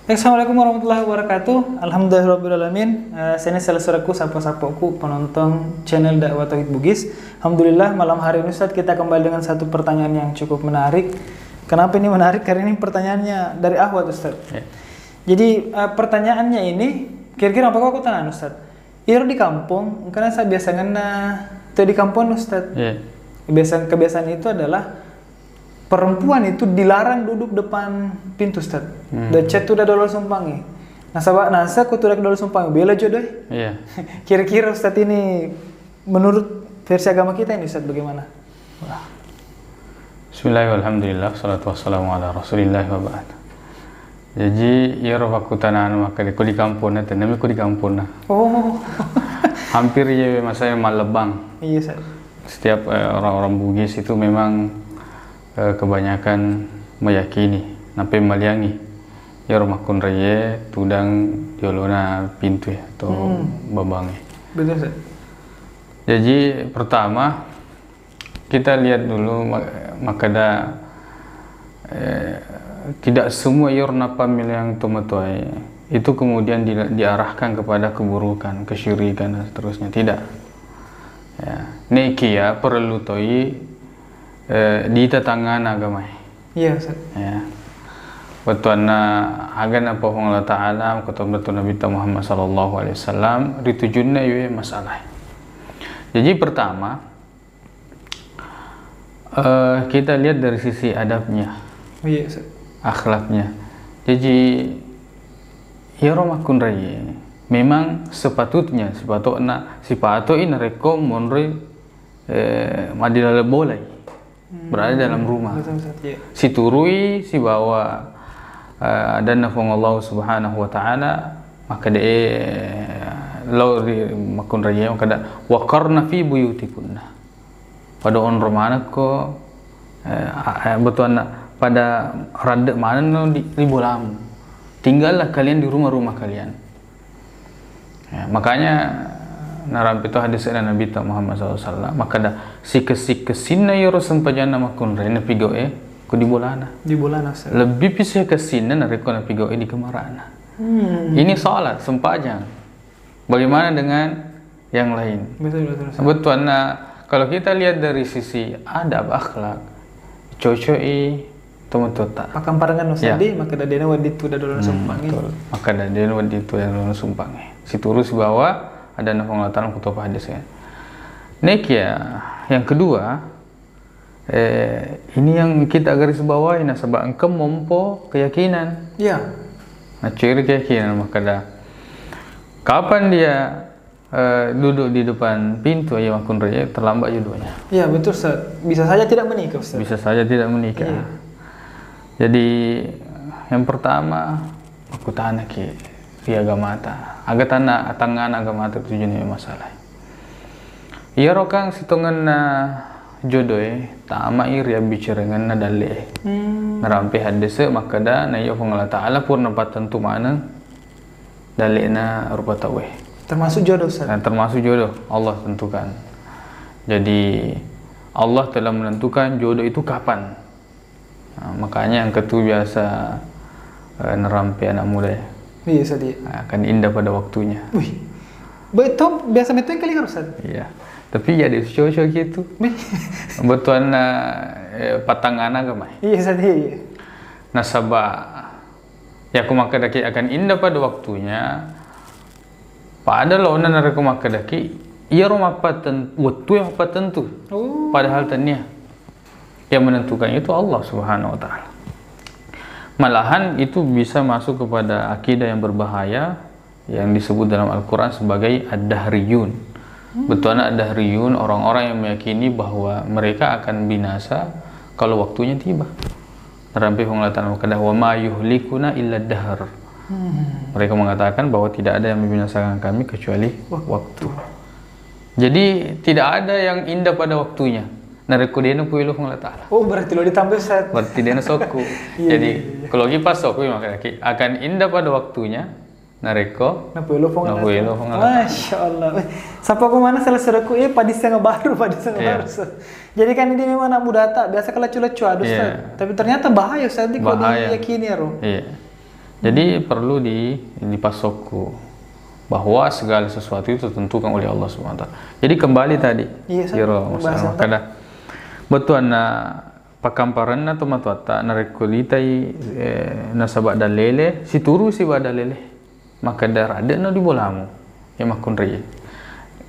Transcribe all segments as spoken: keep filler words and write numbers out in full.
Assalamualaikum warahmatullahi wabarakatuh. Alhamdulillahirabbil alamin. Eh, sini salah suraku, sapa-sapaku, penonton channel Dakwah Tauhid Bugis. Alhamdulillah, malam hari ini, Ustaz, kita kembali dengan satu pertanyaan yang cukup menarik. Kenapa ini menarik? Karena ini pertanyaannya dari Ahwat, Ustaz. Ya. Jadi, eh, pertanyaannya ini, kira-kira apa kau tanya, Ustaz? Iro di kampung, engka nasa biasangenna tu di kampung, Ustaz. Iya. Kebiasaan, kebiasaan itu adalah perempuan itu dilarang duduk depan pintu, Ustaz. Hmm. Decet tu dolo sumpangi. Nasaba nasa ku tu dolo sumpangi, bela jodoh. Iya. Kira-kira, Ustaz, ini menurut versi agama kita ini, Ustaz, bagaimana? Bismillahirrahmanirrahim. Salatu wassalamu ala Rasulillah wa ba'd. Jaji, iyaro pakkutanana makkeda ko di kamponna, tennami ko di kamponna. Oh. Hampir iya masanya mallebbang. Iya, Ustaz. Setiap, eh, orang-orang Bugis itu memang, eh, kebanyakan meyakini, nappa maliangi iyaro makkunraiye tudang di olona pintu ya, atau Hmm. babangnge. Betul, Ustaz. Jaji, pertama, kita lihat dulu, ma-, makkeda, eh, tidak semua iyaro nappammileang tomatoae itu kemudian di-, diarahkan kepada keburukan, kesyirikan, dan seterusnya. Tidak. Ya. Nekia perlu toi, eh, ditatangana agamae. Iya, Ustaz. Ya. Wettuanna aga nappa Puang Allah Ta'ala, kutobatu Nabi Muhammad sallallahu alaihi wasallam, ritujunna iwe masalah. Jadi, pertama, eh, kita lihat dari sisi adabnya, Iya, Ustaz. akhlaknya. Jadi, iyaro makkunrai memang sepatutnya, sepatokna, sipatoi narekko monroi, eh, maddilaleng bolai. Hmm. Berada dalam rumah. Betul, Ustaz, iya. Siturui sibawa, eh, adanna Puang Allah Subhanahu wa Ta'ala, makkeda, eh, lao ri makkunraie, makkeda, "Wa qarna fi buyutikunna." Pada onro manekko, eh, a-, eh, betuanna, pada radde manenno di, ri bolamu. Tinggallah kalian di rumah-rumah kalian. Ya, makanya narampe to hadisna Nabitta Muhammad sallallahu alaihi wasallam, makkeda, "Sikessi-kessinna iyaro sempajanna makkunrai napigau'e ko di bolana." Di bolana, Ustaz. Lebbi pi sikessinna narekko napigau'e di kamarana. Hmm. Ini salat, sempajang. Bagaimana dengan yang lain? Betul, betul, Ustaz. Bettuanna, kalau kita lihat dari sisi adab akhlak, cocok'i tomatoatta. Pakkamparengan, Ustaz, Ya. di, makkeda de'na wedding tu dolo Hmm, sumpangnge. betul. Makkeda de'na wedding tu dolo sumpangnge. Situru sibawa adanna Puang Allah Ta'ala, kutoppa hadis ya. Nekia, yang kedua, eh, ini yang kita garis bawahi, nasaba engka mompo keyakinan. Iya. Nah, ciri keyakinan, makkeda, kapan dia eh, duduk di depan pintu, iya makkunrai, terlambat jodohnya. Iya, betul, Ustaz. Bisa saja tidak menikah, Ustaz. Bisa saja tidak menikah. Iya. Jadi, yang pertama, makkutanaki ri agamata. Aga tanna, tangngana agamata tujunna masalah. Iyaro kang sitongenna jodoe, tamai ri abbicarangenna dalle'e. Hmm. Narampe haddese makkeda, naiya Puang Allah Ta'ala purna pattentu maneng dalle'na rupa tauwe. Termasuk jodoh, Ustaz? Dan termasuk jodoh, Allah tentukan. Jadi, Allah telah menentukan jodoh itu kapan. Nah, makanya engka tu biasa, eh, narampe anak muda ya. Iya, Ustaz, iya. Nah, akan indah pada waktunya. Wih. Betul, biasa metu yang kali harus, Ustaz? Iya. Tapi ya, dia cocok gitu. Wih. Betuanna, eh, patangana agamai. Iya, Ustaz, iya, iya. Nasaba, ya, ko makkedaki akan indah pada waktunya, pada laona narekko makkedaki, iyaro mappaten-, wettu yang mappatentu. Oh. Padahal tania. Yang menentukan itu Allah Subhanahu wa Ta'ala. Malahan itu bisa masuk kepada akidah yang berbahaya yang disebut dalam Al-Quran sebagai ad-dahriyun. Hmm. Betuanna ad-dahriyun, orang-orang yang meyakini bahwa mereka akan binasa kalau waktunya tiba. Narampe Puang Allah Ta'ala makkeda, "Wa ma yuhlikuna illa dahr." Hmm. Mereka mengatakan bahwa tidak ada yang membinasakan kami kecuali Waktu. waktu. Jadi, tidak ada yang indah pada waktunya. Narekko de'na puelo Puang Allah Ta'ala. Oh, berarti lo ditambah, Ustaz. Berarti de'na sokku. Iya, Jadi, iya, iya. kalau lagi pas sokku, makanya ki-, akan indah pada waktunya, narekko Napuelo Puang Allah napuelo Ta'ala. Puang Allah Ta'ala. Masya Allah. Eh, sapa ku mana salah suraku, eh, padisanga baru, padisanga Iya. baru, Ustaz. Jadi kan ini memang anak muda tak, biasa kalau lucu-lucu, aduh, Iya. Ustaz. Tapi ternyata bahaya, Ustaz, di kalau Bahaya. diyakini, ya, Ro. Iya. Jadi perlu di dipassokku bahwa segala sesuatu itu ditentukan oleh Allah Subhanahu wa Ta'ala. Jadi kembali tadi, Iya, Ustaz. iyaro Pembahasan masalah kada bettuanna pakkamparenna tomatoatta narekko litai, eh, nasaba dalele, siturusi ba dalele. Makkeda rade'no di bolamu, ya makkunrai.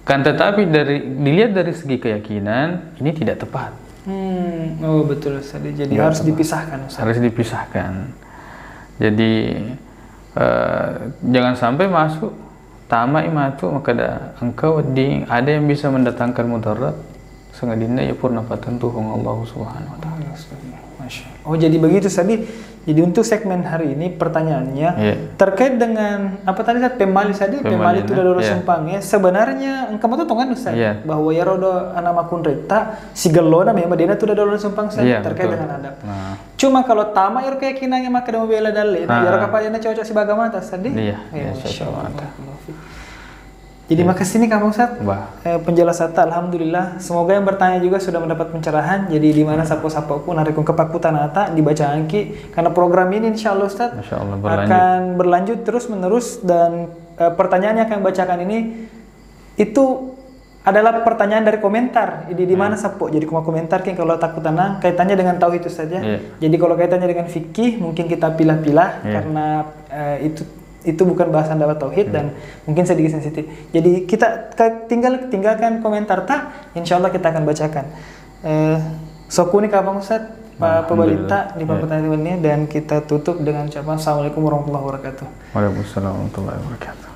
Kan tetapi dari dilihat dari segi keyakinan, ini tidak tepat. Hmm, oh betul Ustaz. Jadi Nggak harus tepat. Dipisahkan Ustaz. Harus dipisahkan. Jadi, eh, jangan sampai masuk, tamai matu, makkeda engka wedding ada yang bisa mendatangkan mudarat, sangadinna iya purna pattentu Puang Allah Subhanahu wa Ta'ala. Masya Allah. Oh jadi begitu tadi. Jadi untuk segmen hari ini pertanyaannya Iya. terkait dengan apa tadi Ustaz, pemmali tadi, Pemmali, pemmali itu nah, dolo iya. sumpang ya. Sebenarnya engka matu tongan Ustaz Iya. bahwa iyaro do ana makkunraitta sigellona memang dena tu dolo sumpang Ustaz Iya, terkait betul. Dengan adab. Nah. Cuma kalau tama iro keyakinannya maka mau bela dalle, nah, Ah. iyaro kapalena cocok sibaga mata Ustaz di? Iya, Iya, iya, Masya cocok Allah. mata. Jadi makasih nih Kang Ustaz. Bah. Eh, penjelasan ta, alhamdulillah. Semoga yang bertanya juga sudah mendapat pencerahan. Jadi di mana sapo-sapoku narekko kepakutan ata dibacaanki karena program ini insya Allah Ustaz Insya Allah berlanjut. Akan berlanjut terus menerus dan eh, pertanyaan yang akan bacakan ini itu adalah pertanyaan dari komentar. Jadi di mana sapo? Jadi kuma komentar ki kalau takut tenang kaitannya dengan tauhid itu saja. Iya. Jadi kalau kaitannya dengan fikih mungkin kita pilah-pilah Iya. Karena eh, itu itu bukan bahasan dakwah tauhid dan mungkin sedikit sensitif. Jadi kita ke- tinggal tinggalkan komentar ta, insya Allah kita akan bacakan. Eh, sokuni kapang Ustaz, Pak Alhamdulillah. Pemerintah di Iya. Pak Petani ini dan kita tutup dengan ucapan Assalamualaikum warahmatullahi wabarakatuh. Waalaikumsalam warahmatullahi wabarakatuh.